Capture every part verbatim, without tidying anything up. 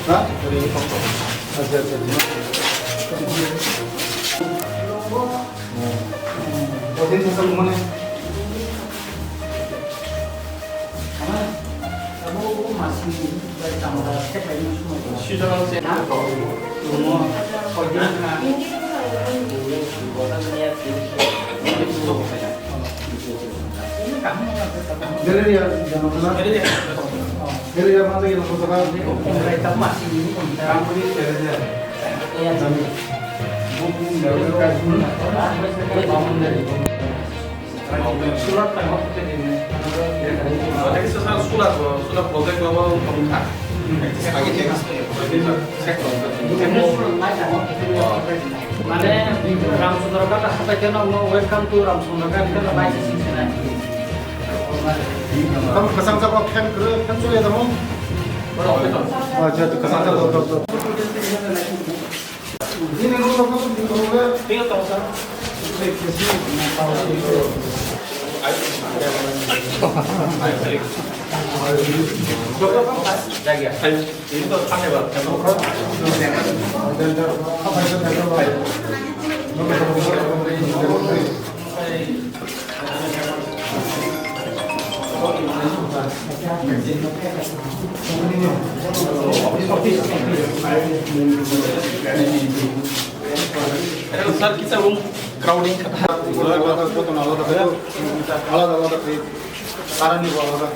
Ha? Acha, acha, acha. Galeria, Galeria, Galeria, Mane, Ramchandra Ghat hatai khe no, welcome to Ramchandra Ghat khe no, bai se sing se nai. Tamo kwchang chakma fan kwrwi, fan choli tamo? Acha, to kwchang chakma. Sir, kisa room crowding kha. Alada, alada khayo. Current ni bo alada.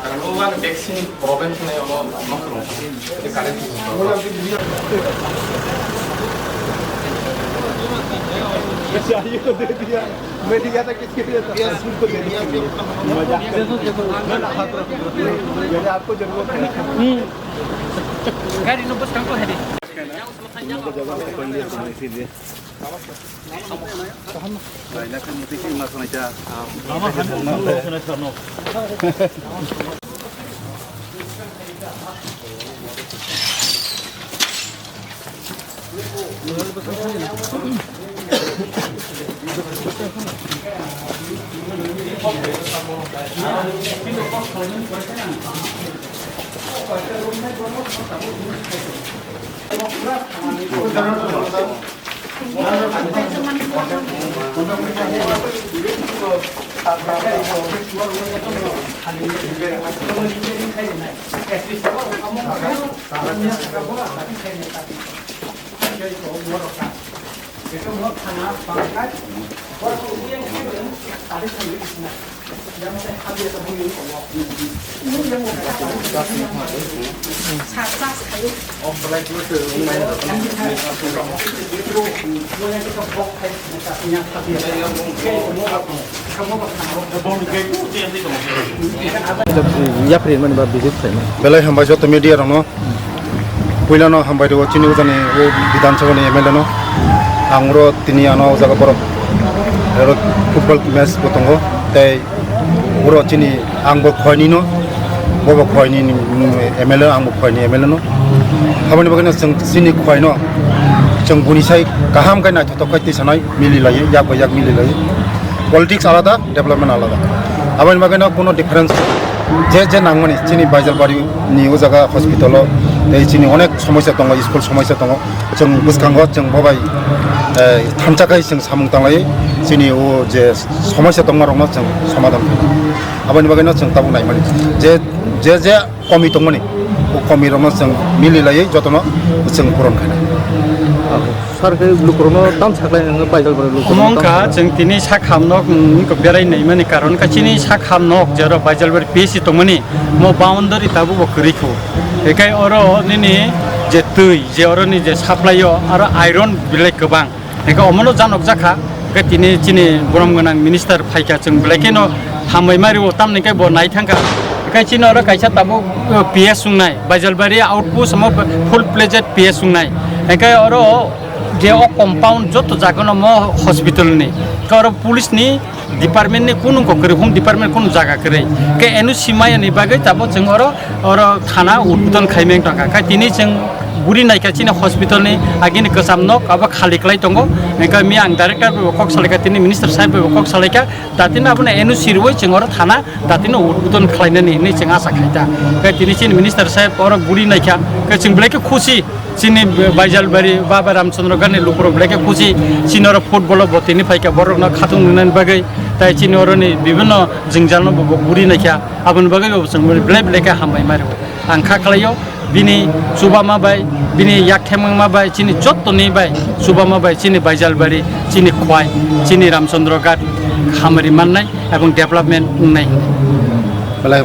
Current o ano vaccine problem khanai ono nokho rok. Current. गाडी नम्बर कहाँ को है रे? Yapri mani ba visit khlaimani. Belai hambai joto media rokno. Puilano hambai rwo chini ujani o Bidhan Sabha ni M L A no. Ang oro tini ano o jaga borok oro football match bo tongo. Tei oro chini ang bo Khowai ni no, bo bo Khowai ni, mm, M L A, ang bo Khowai ni M L A no. Aboni bagwi no chwng chini Khowai no chwng buni sai kaham khe naithothok khe twi sanai mili laiwi, yak bai yak mili laiwi. Politics alada, development alada. Aboni bagwi no kuno difference je je nangmani chini Baijalbari ni o jaga hospital o tei chini onek somosya tongo, school somosya tongo. Chwng bwskango chwng bo bai, eh, thansa khai chwng samung tanglai chini o je somosya tongma rokno chwng somadhan khlai. Aboni bagwi no chwng tabuk naimani je, je, je komi tongmani, o komi rokno chwng mili laiwi jotono chwng puron khainai. Sir khe lukurokno tam saklai nang Baijalbari lukurokno. Omo wngkha tam chwng tini sak ham nok, mm, wngkha berai naimani karon kha chini sak ham nok jero Baijalbari P S C tongmani mo boundary tabuk bo kwrwi kho. Hikai oro nini je twi je oro ni je supply o aro iron belai kwbang. Hikai omono janok jakha. Hikai tini chini borom gwnang minister phaikha chwng belai kheno hambai mari o tamni kai bo nai thangkha. Hikai chini oro kaisa tabuk, uh, P S wngnai Baijalbari outpost omo full fledged P S wngnai. Hikai oro je o compound joto jaga no mo hospital ni, oro police ni department ni kunu kok kwrwi, home department kunu jaga kwrwi. Ke N O C maya ni bagwi tabuk chwng oro, oro thana udbodhon khai meng tongkha. Khe tini chwng Buri naikha chini hospital ni agini kwcham nok abo khali kwlai tongo. Hingkhe mi ang director bai bo kok salaikha, tini minister sahib bai bo kok salaikha. Datino abono N O C rwui chwng oro thana datino udbodon khlainani hinwi chwng asa khaita. Hingkhe tini chini minister sahib oro buri naikha, hingkhe chwng belai khe khusi. Chini Baijalbari Baba Ramchandra Ghat ni lukurok belai khe khusi. Chini oro football o bo tini phaikha borokno khatung nunani bagwi. Tai chini oroni bibhinno jwngjalno bo buri naikha. Aboni bagwi bo chwng belai belai khe hambai ma rwo. Ang kha khlaio bini chubama bai, bini yak themangma bai, chini jottoni bai, chubama bai, chini Baijalbari, chini Khwai, chini Ramchandra Ghat hamari mannai ebong development wngnai hinwi. Belai